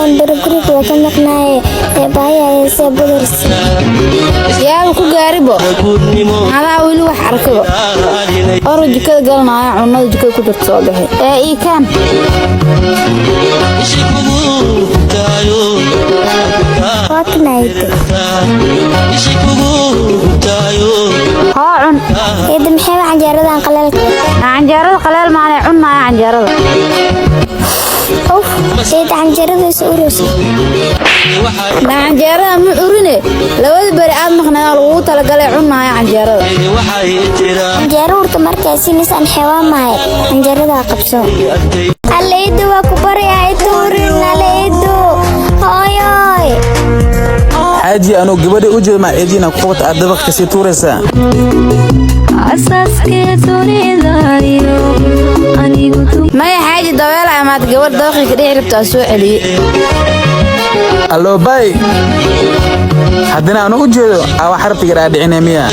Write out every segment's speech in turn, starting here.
Soddon beri guriga waa ka maqnaaye ee baahi haysee budars. Yaaba ku gaaribo, adaa weli wax arkaba. Oro jikada galanaya, cunada jikada ku jirta soo bixi ee ii kaan. Waa kanayde. Hoo, cun. Eedda, maxay waa canjeeradan qaleelka? Canjeerada qaleel maanay, cunnaya canjeerada. Uf, eedda, canjeerada uraysa. Na canjeerada ma urine, labada beri aad maqnayd lagugu talagalay, cunnaya canjeerada. Canjeero urta markaa sinisaan xewaa mahay, canjeeradaa qabso. Alla eedda, waa ku baryaa, tuurin. Alla eeddo, hooyoy. Xaaji, anuu gabadha u jeedo maa eediina ku qabata, aad dabaq kasii tuuraysaa. Maya xaaji, dabeela amaad gabadh dabaqii ka dhici rabtaa soo celiye. Alloo bay, haddana anuu u jeedo aa wax rabtiga dhaadhicina miya?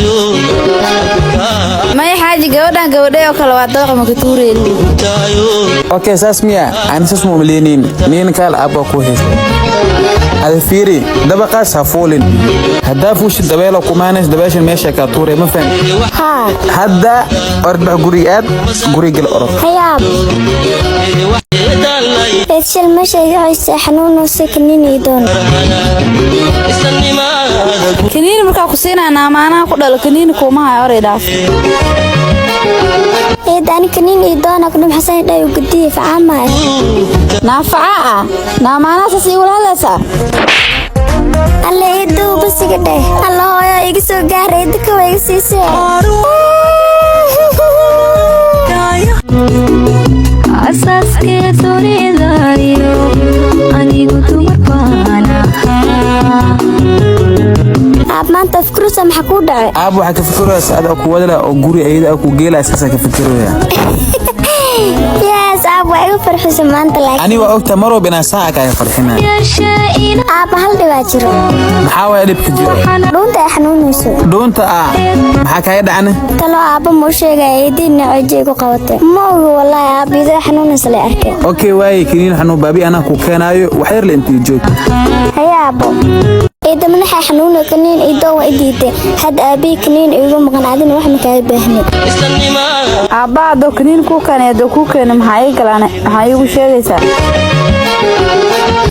Maya xaaji, gabadhan gabadhay oo kale waa, dabaqa maka tuureen. Okay, saas miya? Ani saas ma umaleynin. Nin kaal aabba ku haysta. Ada fiiri, dabaqaas ha fuulin. Haddaa fuushid, dabeela kumaanays, dabeeshan meesha kaa tuuray, ma faham? Haa. Hadda orod, bax guriga, aad guriga gal, orod. Hayaab, eed, shal meesha iga haysa xanuunaysa, kaniini doon. Kaniini markaa ku siinaa, naamaanaha ku dhalo, kaniini kuuma hayo, oray dhaaf. Eed, ani kaniini doona kudhum xasan dhayo gudiye facaamaay. Naafaca ah, naamaanaha saas igula hadlaysaa? Alla eedow, basiga dheh. Alla hooyo, iga soo gaar eedda, kawa iga siisee. Aab, maanta afkurusa, maxaa kuu dhacay? Aab, waxaa ka fikiraysa adaa ku wadala oo guri ayada ku geelaa, saasaa ka fikiraya. Yes, aab, waa iga farxisa maanta laakiin. Ani waa ogtaa mar walba inaan saaca kaaga farxina. Aab, hal dhibaa jiro. Maxaa waaya dhibka jiro? Dhuunta ay xanuunayso. Dhuunta ah, maxaa kaaga dhacna? Talo, aabba, ma u sheegaya eediina cojay ku qabatay? Ma ogi wallaahi, aab, idoo xanuunaysa la arkay. Okay, waaye, kiniin xanuun baabi anaa ku keenaayo, wax yar la intii joog. Haye aabbo. Eedda, madaxa xanuuna, kaniin idoo waa i diiday. Had aabihii kaniin iigu maqan, adina wax ma kaaga baahnin. Aabba hadduu kaniin kuu keenay, hadduu kuu keenay, maxaa ii galaan? Maxaa iigu sheegaysaa?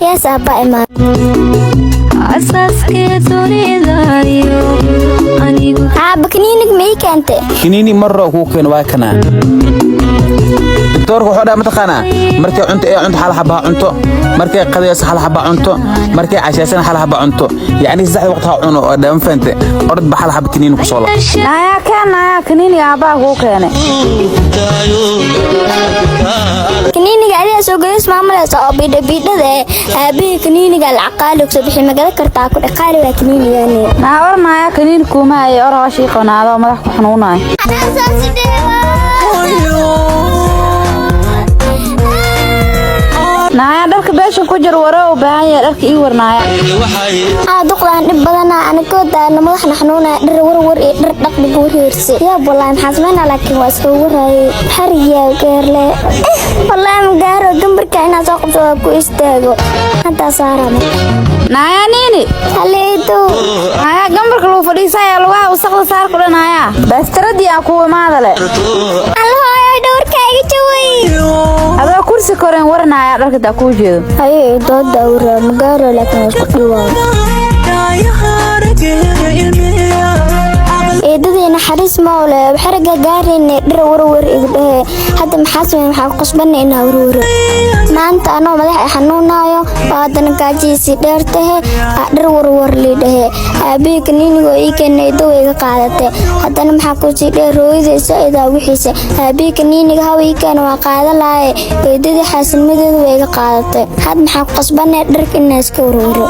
Yes, aabba imaan. Aabba, kaniinig ma ii keentay? Kiniini marro kuu keeno, waa kanaa. Doktoorka wuxuu dhaha, mataqaanaa, markay cunto ee cunto hal xaba ha cunto, markay qadayso hal xaba cunto, markay cashaysana hal xaba cunto, yacni saddexda waqti ha cuno oo dhan, fahante? Orodba hal xaba kiniini kusoo la. Naayaa, keen naayaa kaniiniga aabbaha kuu keenay. Kaniiniga adiga soo goyis maamulaysa oo biidha biidhada ee aabihii kaniiniga lacag qaali kusoo bixi magala kartaa ku dhaqaali waa kaniinigani. Naa or, naayaa, kaniini kuuma haye, or hooshii qonaado madax ku xanuunayo. Naayaa, dharka beeshan ku jir, waro u baahan yahay dharka ii war, naaya. Aa, duqdaan dhib badanaa, anigoo daana madaxna xanuunaya, dhar warwar iyo dhar dhaqdhig warweerse. Yaab wallaahi, maxaa sameynaa? Laakiin waa iska warayay xariyaa gaarle. Wallaahi ma gaaro gambarka inaad soo qabto waa ku istaago haddaa saarama. Naayaa niini. Haleedo. Naayaa, gambarka lagu fadhiisaya lugaha wasaqda saar ku dhanaaya, baastaradii aan kuwa imaada le. Alla hooyo, dhowrka iga jaway. Adoo kursi koreen waranaya dharka daa kuu jeedo. Haye, dooda awra ma gaaro, laakiin waa isku dhiwaa. Eedadii naxariis mawle, xariga gaarayna dhar warwar igu dhahe. Hadda maxaa sameyn? Maxaa ku qasbanay inaa warwaro maanta anoo madax ay xanuunayo oo haddana gaajihiisii dheer tahe, aa dhar warwar lii dhahe. Aabihii kaniinigoo ii keenay eedo way iga qaadatay. Haddana maxaa kusii dheer? Hooyadii saa'idaa wixiisa. Aabihii kaniiniga hawa ii keena waa qaada lahaye, eedadii xaasinimadeedu way iga qaadatay. Had maxaa ku qasbanay dharka inaa iska warwaro?